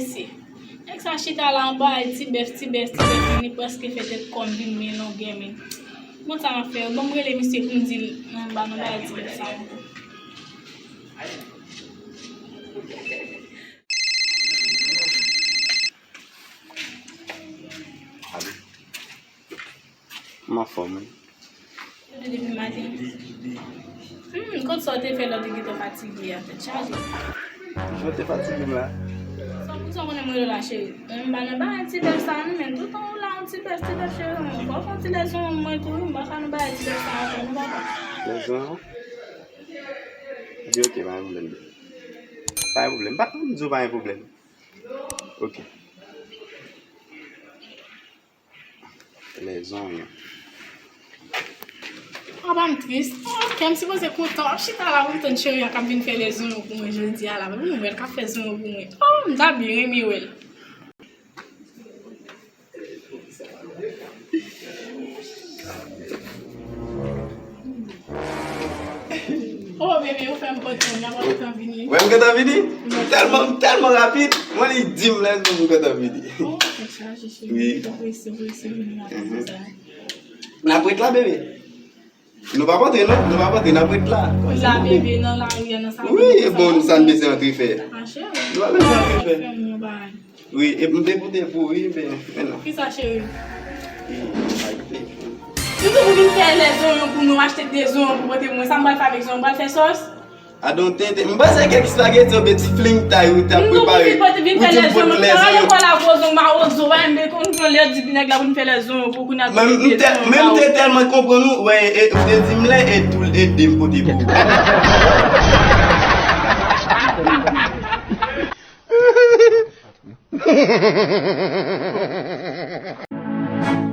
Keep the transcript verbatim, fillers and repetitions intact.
Mesye, nèg sa chita la anba, ti bèf, ti bèf, ti bèf, li prèske fè tèt kò m vin men longè, men. Bon, sa m ap fè? Bon, m rele misye pou m di l, mwen ba nou bay ti bèf sa ankò. Alo. M anfòm, wi. Depi maten. Hmm, kot sa w te fè lè w te gentan fatige a, tèt chaje? Jan te fatige m la. San pou san konnen mwen la, cheri. M pa nan bagay ti bèf sa, non, men toutan ou la, yon ti bèf, ti bèf, cheri, mwen. Fò w fè yon ti lèzon mwen tou, wi, m pa ka nan bagay ti bèf sa ankò, non, papa. Lèzon? Di ok, pa gen pwoblèm. Pa gen pwoblèm. Pa, m di w pa gen pwoblèm. Ok. Lèzon yo. Apa m tris? Oh, kè m sipoze kontan. W ap chita la pou m tann cheri an k ap vin fè lèzon yo pou mwen jodi a la. Pou mwen, l k ap fè zon yo pou mwen. Oh, m ta byen renmen wè l. Oh, bebe, ou fè m kontan, m ap kontan vini. Wè m gentan vini? M tèlman, m tèlman rapid. Mwen li di m lè m gentan vini. Oh, tèt chaje, cheri. Wi. M prese, prese vini rapid konsa. N ap ret la, bebe. Nou p ap antre, non. Nou p ap antre, n ap ret la. Ret la, bebe, nan lari a, nan sa. Wi, e bon, sa n bezwen antre fè. Ah, cheri. Nou pa bezwen antre fè. Fè m yon bagay. Wi, e m te pote pou, wi, men, men non. Kisa, cheri? Wi, m te pou. Sitou pou vin fè lè zonyon pou nou, achte de zonyon pou pote pou mwen. Sa m pral fè avèk zonyon, m pral fè sòs? Adon tenten. M panse kèk espageti oubyen ti fling tay ou t ap prepare. Ou te pote vin fè lè zonyon. Ou te pote lè zonyon. Lekòl la gwo zonyon, mawozo, pa m konn pran lè di nèg la pou n fè lè zonyon pou kounye a l te. Men m te tèlman konprann ou, wè, e, ou te di m lè, e tou, e de m pote pou ou.